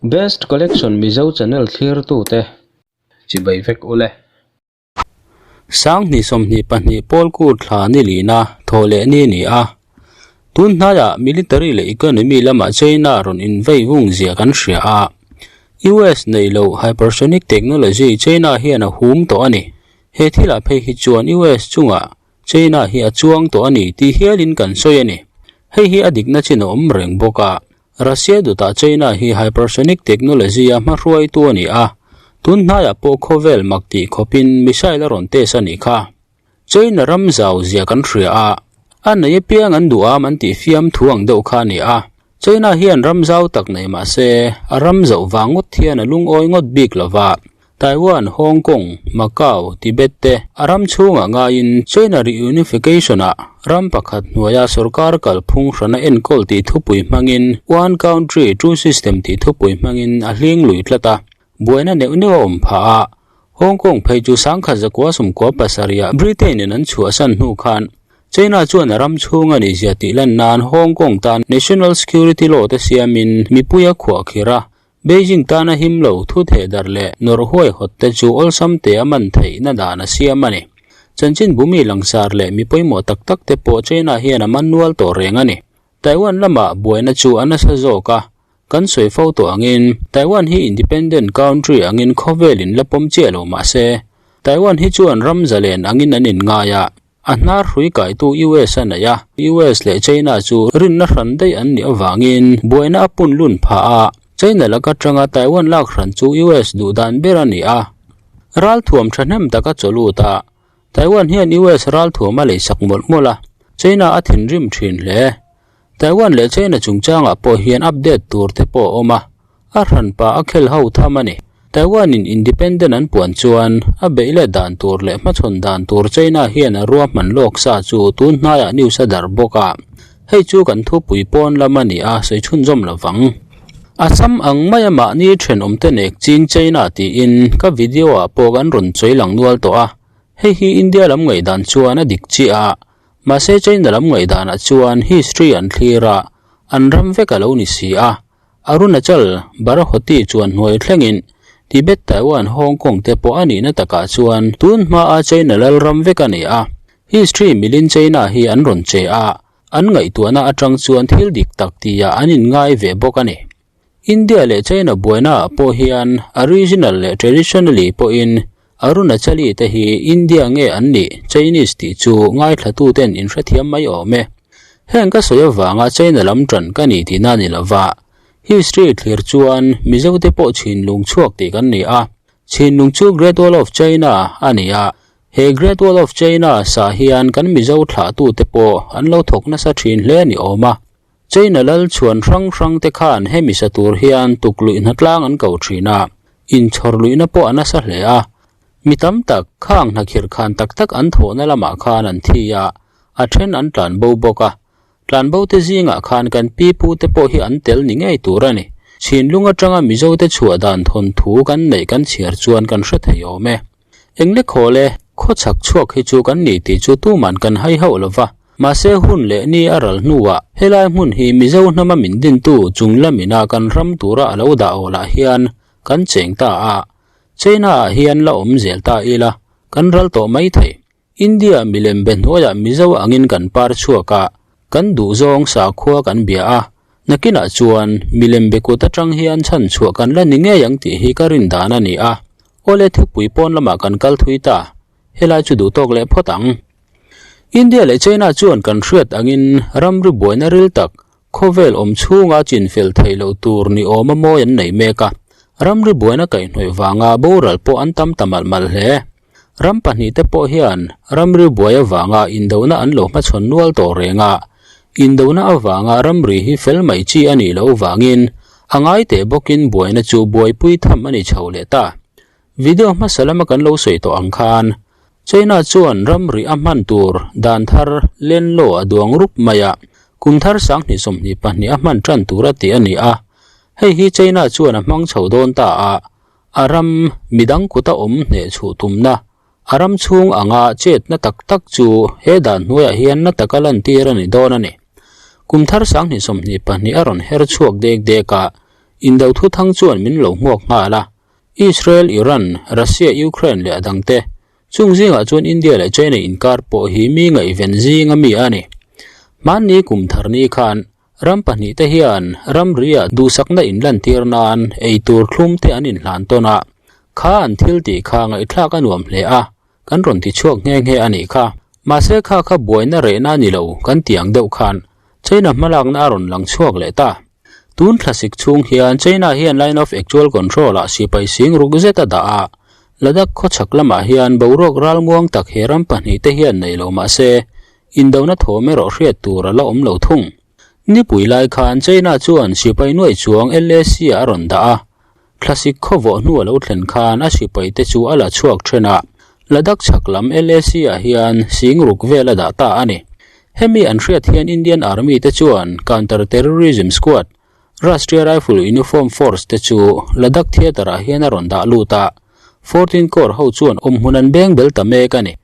Best Collection Mizo channel thlirtute chibai vek ule. Sanghnih 22 pawl kut thla ni lina thaw leh ni a ni a. Tun hnaiah military leh economy lamah China rawn invei vung zia kan hria a. US neih loh hypersonic technology China hian a hum tawh a ni. He thilah phei hi chuan US chungah China hi a chuang tawh a ni tih hialin kan sawi a ni. Hei hi a dikna chin a awm reng bawk a. Russia dawtah China hi hypersonic technology a hmahruaitu a ni a, tun hnaiah pawh khawvel mak tih khawpin missile a rawn test a nih kha. China ram zau zia kan hria a, a nei apiang an duh am an tih fiam thu ang deuh kha a ni a. China hian ram zau tak nei mah se, a ram zauh vang ngawt hian a lungawi ngawt bik lo va. Taiwan, Hong Kong, Macau, Tibet te a ram chhungah ngaiin China reunification-ah ram pakhat hnuaia sorkar kalphung hrana enkawl tih thupui hmangin One Country, Two System tih thupui hmangin a hling lui tlat a, buaina neuh neuh a awm phah a. Hong Kong phei chu sangkhat zakua sumkua pasarihah Britain-in an chhuahsan hnu khan China chuan a ram chhung a nihzia tih lan nan Hong Kong tan National Security Law te siamin mipui a khuahkhirh a, Beijing tana him lo thu theh darh leh nawrh huaihawt te chu awlsam te a man theihna dan a siam a ni. Chanchin bumi langsar leh mi pawimawh tak tak te pawh China hian a man nual tawh reng a ni. Taiwan lama buaina chu a nasa zawk a, kan sawi fo tawh angin Taiwan hi independent country angin khawvel in la pawm chiah lo mah se, Taiwan hi chuan ram zalen angin an inngai a, A hnar hrui kaitu US a nei a, US leh China chu rinna hran daih an nih avangin buaina a pun lun phah a, China laka atanga Taiwan lak hran chu US duh dan ber a ni a. Ralthuam thahnem tak a chaw lut a, Taiwan hian US ralthuam a leisak mawlh mawlh a, China a thinrim thin hle. Taiwan leh China chungchangah pawh hian update tur te pawh a awm a, a hranpa a khel ho tham a ni. Taiwan in independent an puan chuan a beih let dan tur leh hmachhawn dan tur China hian a ruahman lawk sa chu tun hnaiah news a darh bawk a, hei chu kan thupui pawn lam a ni a sawi chhunzawm lo vang. Assam ang maia mahni thenawmte nek ching China tiin ka video ah pawh kan rawn chawi lang nual tawh a, hei hi India lam ngaihdan chuan a dik chiah a, Mahse China lam ngaihdanah chuan history an thlir a, an ram vek a lo ni si a. Arunachal, Barahoti chuan hnuai thlengin Tibet, Taiwan, Hong Kong te pawh a nihna takah chuan tun hmaa China lal ram vek a ni a. History milin China hi an rawn che a, an ngaihtuahna atang chuan thil dik tak tia an inngai ve bawk a ni. India leh China buainaah pawh hian a regional leh traditionally pawhin Arunachali te hi India nge an nih Chinese tih chu ngaithlatuten in hrethiam mai awm e. Heng ka sawi avanga China lam tan ka ni tihna ni lova, history thlir chuan Mizo te pawh chhinlung chhuak tih kan ni a, chhinlung chu Great Wall of China a ni a, he Great Wall of China sa hian kan Mizo thlahtute pawh an lo thawk nasa thin hle ni awm a. China lal chhuan hrang hrang te khan hemi sa tur hian tukluih hnatlang an ko thin a, inchhawr luihna pawh a nasa hle a. Mi tam tak khang hnakhirh khan tak tak an thawhna lamah khan an thi a, a then an tlan bo bawk a. Tlan bo te zingah khan kan pi pu te pawh hi an tel ni ngei tur a ni. Chhinlung atanga Mizo te chhuah dan thawnthu kan neih kan chhiar chuan kan hre thei awm e. Engle khawl e, khawchhak chhuak hi chu kan ni tih chu tuman kan hai hauh lo va, mahse hun leh ni a ral hnuah helai hmun hi Mizo hnama min dintu chung lamina kan ram tura a lo dah awlah hian kan cheng ta a, China ah hian la awm zel ta ila kan ral tawh mai thei. India milem be hnuaiah Mizo angin kan par chhuak a, kan duhzawng sakhua kan bia a, nakinah chuan milem be kut atang hian chhan chhuah kan la ni ngei ang tih hi ka rin dan a ni a. Awle thupui pawn lamah kan kal thui ta, helai chu duh tawk leh phawt ang. India leh China chuan kan hriat angin ramri buaina ril tak, khawvel awm chhunga chinfel theih loh tur ni awma mawi an nei mek a, ramri buaina kaihhnawih vanga boral pawh an tam ta malh malh hle. Ram pahnihte pawh hian ramri buai avanga indona an lo hmachhawn nual tawh reng a, indona avanga ramri hi fel mai chi a nih loh vangin a ngai teh bawkin buaina chu buaipui tham a ni chho leh ta. Video hmasa lama kan lo sawi tawh ang khan China chuan ramri a hman tur dan thar Land Law a duang rup mai a, kum thar 2022 a hman tan tur a ti a ni a, hei hi China chuan a hmang chho dawn ta a, A ram midang kuta awm hneh chhuh tumna, a ram chhung anga chetna tak tak chu he dan hnuaiah hian na taka lantir a ni dawn a ni. Kum thar 2022 a rawn her chhuak dek dek a, Indo thuthang chuan min lo hmuak nghal a. Israel, Iran, Russia, Ukraine leh a dangte Chung zingah chuan India leh China inkar pawh hi mi ngaihven zinga mi a ni. Hmanni kum thar ni khan ram pahnihte hian ramriah duhsakna inlantir nan ei tur thlum te an inhlan tawn a, kha an thil tih kha ngaihthlak a nuam hle a, kan rawn ti chhuak nghe nghe a nih kha. Mahse kha kha buaina rehna a ni lo kan ti ang deuh khan China hmalakna a rawn lang chhuak leh ta. Tun thlasik chhung hian China hian Line of Actual Control-ah sipai sing ruk zet a dah a, Ladakh khawchhak lamah hian boruak ralmuang tak he ram pahnihte hian nei lo mah se, indona thawm erawh hriat tur a la awm lo thung. Nipui lai khan China chuan sipai nuaih chuang LAC-ah a rawn dah a, thlasik khawvawh hnu a lo thlen khan a sipaite chu a la chhuak then a, Ladakh chhak lam LAC-ah hian sing ruk vel a dah ta a ni. Hemi an hriat hian Indian Army te chuan Counter Terrorism Squad, Rashtriya Rifle Uniform Force te chu Ladakh Theatre ah hian a rawn dah lut a, 14 Corps ho chuan awmhmun an beng bel ta mek a ni.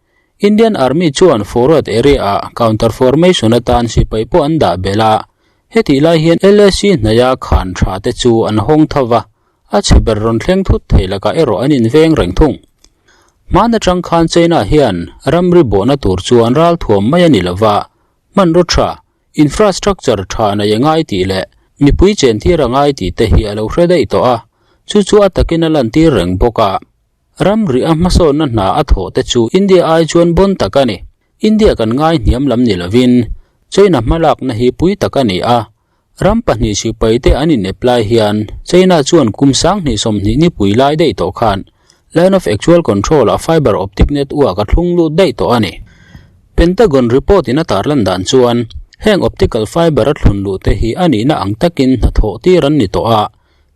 Indian Army chuan Forward Area ah Counter Formation atan sipai pawh an dah belh a, hetih lai hian LAC hnaia khan tha te chu an hawng tho va, A chhe ber rawn thleng thut thei lakah erawh an inveng reng thung. Hman atang khan China hian ramri bawhna tur chuan ral thuam mai a ni lova, hmanraw tha, infrastructure tha nei a ngai tih leh mipui chentir a ngai tih te hi a lo hre daih tawh a, chu chu a takin a lantir reng bawk a. Ramri a hmasawnna hna a thawh te chu India ai chuan bawn tak a ni. India kan ngai hniam lam ni lovin China hmalakna hi pui tak a ni a, ram pahnih sipai te an in apply hian China chuan kum 2020 nipui lai daih tawh khan Line of Actual Control ah fiber optic network a thlung lut daih tawh a ni. Pentagon report in a tarlan dan chuan heng optical fiber a thlun luh te hi a nihna ang takin hnathawh tir an ni tawh a,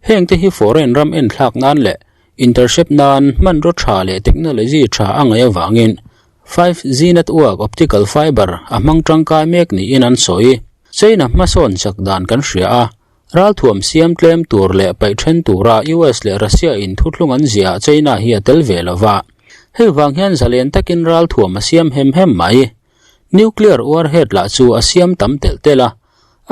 heng te hi foreign ram enthlak nan leh intercept nan hmanraw tha leh technology tha a ngaih avangin 5G network optical fiber a hmang tangkai mek niin an sawi. China hmasawn chak dan kan hria a, ralthuam siam tlem tur leh paih then tura US leh Russia in thuthlung an ziahah China hi a tel ve lova. Hei vang hian zalen takin ralthuam a siam hem hem mai. Nuclear warhead lah chu a siam tam telh telh a,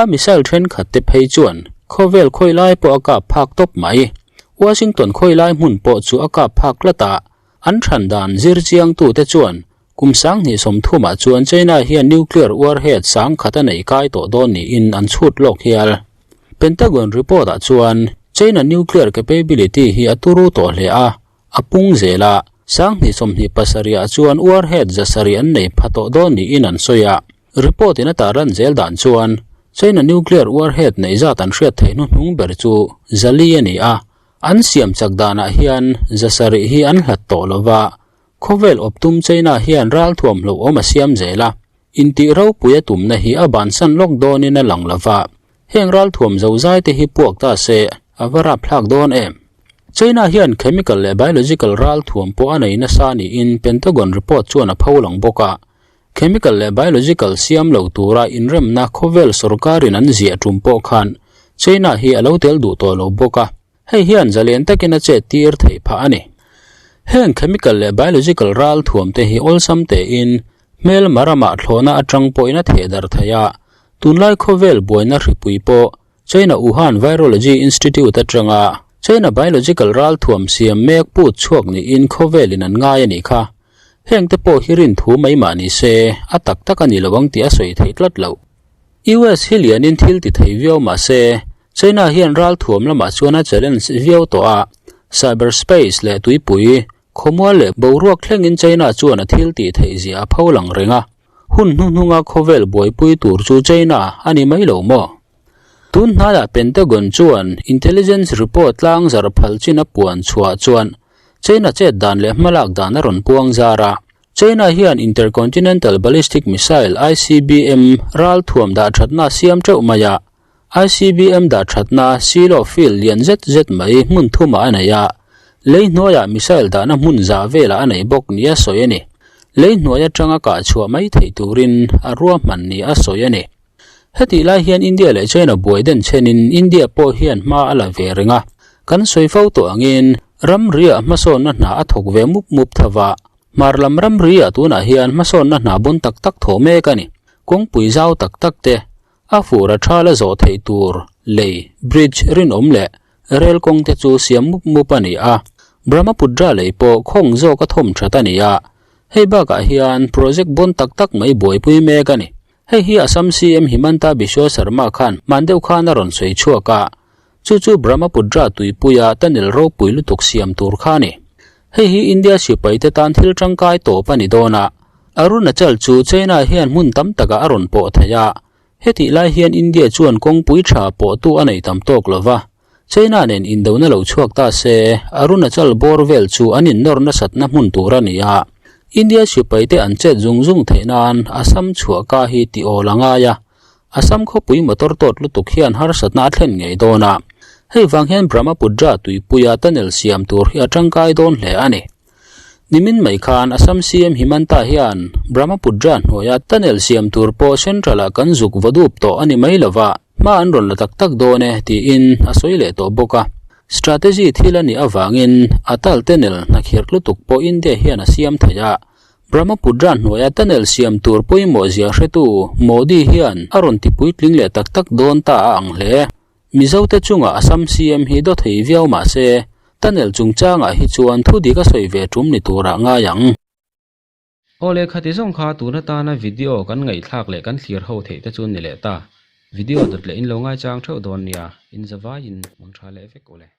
a missile thenkhat te phei chuan khawvel khawi lai pawh a kap phak tawp mai. Washington khawi lai hmun pawh chu a kap phak tlat a, An than dan zir chiangtute chuan kum 2030 ah chuan China hian nuclear warhead 10,000 a nei kai tawh dawn niin an chhut lawk hial. Pentagon report ah chuan China nuclear capability hi a turu tawh hle a, a pung zel a, 2027 ah chuan warhead 700 an nei pha tawh dawn niin an sawi a. Report in a tarlan zel dan chuan China nuclear warhead neih zat an hriat theih hnuhnung ber chu 400 a ni a, An siam chak danah hian 700 hi an hlat tawh lo va, khawvel awptum China hian ralthuam hlauhawm a siam zel a, intih ropui a tumna hi a bansan lawk dawnin a lang lo va, heng ralthuam zozai te hi puak ta se a va rapthlak dawn em? China hian chemical leh biological ralthuam pawh a nei nasa niin Pentagon report chuan a pholang bawk a, chemical leh biological siam lo tura inremna khawvel sorkarin an ziah tum pawh khan China hi a lo tel duh tawh lo bawk a, hei hian zalen takin a chet tir theih phah a ni. Heng chemical leh biological ral thuam te hi awlsam tein hmelma ramah thlawhna atang pawhin a theh darh thei a, tunlai khawvel buaina hripui pawh China Wuhan Virology Institute atanga China biological ral thuam siam mek put chhuak niin khawvelin an ngai a nih kha. Heng te pawh hi rin thu mai mah ni se, a tak tak a ni lo ang tih a sawi theih tlat loh. US hi lianin thil ti thei viau mah se, China hian ral thuam lamah chuan a challenge viau tawh a, cyberspace leh tuipui, khawmual leh boruak thlengin China chuan a thil tih theih zia a pho lang reng a, hun hnuhnunga khawvel buaipui tur chu China a ni mai lo maw? Tun hnaiah Pentagon chuan intelligence report tlang zar phal chin a puan chhuah chuan China chet dan leh hmalak dan a rawn puang zar a. China hian Intercontinental Ballistic Missile, ICBM, ral thuam dah thatna a siam teuh mai a. ICBM dah thatna silo field lian zet zet mai hmun thumah a nei a. Lei hnuaiah missile dahna hmun zah velah a nei bawk nia sawi a ni. Lei hnuai atanga kah chhuah mai theih turin a ruahman nia sawi a ni. Hetih lai hian India leh China buai den chenin India pawh hian hma a la ve reng a, kan sawi fo tawh angin ramriah hmasawnna hna a thawk ve mup mup tho va, hmar lam ramriah tunah hian hmasawnna hna bun tak tak thawh mek a ni. Kawngpui zau tak tak te, a fur a tha la zawh theih tur lei, bridge, rinawm leh. Rel kawng te chu siam mup mup a ni a, Brahmaputra lei pawh khawng zawk a thawm that a ni a. Hei bakah hian project bawn tak tak mai buaipui mek a ni. Hei hi Assam CM Himanta Biswa Sarma khan hman deuh khan a rawn sawi chhuak a, chu chu Brahmaputra tuipuia tunnel ropui lutuk siam tur kha a ni. Hei hi India sipaite tan thil tangkai tawp a ni dawn a, Arunachal chu China hian hmun tam takah a rawn pawh thei a, hetih lai hian India chuan kawngpui tha pawhtu a nei tam tawk lo va, China nen indona lo chhuak ta se, Arunachal bawr vel chu an innawr nasatna hmun tur a ni a. India sipaite an chet zung zung theih nan Assam chhuah ka hi tih awl a ngai a. Assam khawpui motor tawt lutuk hian harsatna a thlen ngei dawn a. Hei vang hian Brahmaputra tuipuia tunnel siam tur hi a tangkai dawn hle a ni. Nimin mai khan Assam CM Himanta hian Brahmaputra hnuaia tunnel siam tur pawh Central-ah kan zuk va dup tawh a ni mai lova, hma an rawn la tak tak dawn e tiin a sawi leh tawh bawk a. Strategy thil a nih avangin Atal tunnel hnakhirh lutuk pawh India hian a siam thei a, Brahmaputra hnuaia tunnel siam tur pawimawh zia hretu Modi hian a rawn ti puitling leh tak tak dawn ta a ang hle. Mizote chungah Assam CM hi daw thei viau mah se, tunnel chungchangah hi chuan thu dik a sawi ve tum ni turah ngai ang. Aw leh khati zawng kha tun atana video kan ngaihthlak leh kan thlir ho theih te chu ni leh ta. Video dawt leh in lo ngaichang theuh dawn nia, in zavaiin mang tha leh vek ule.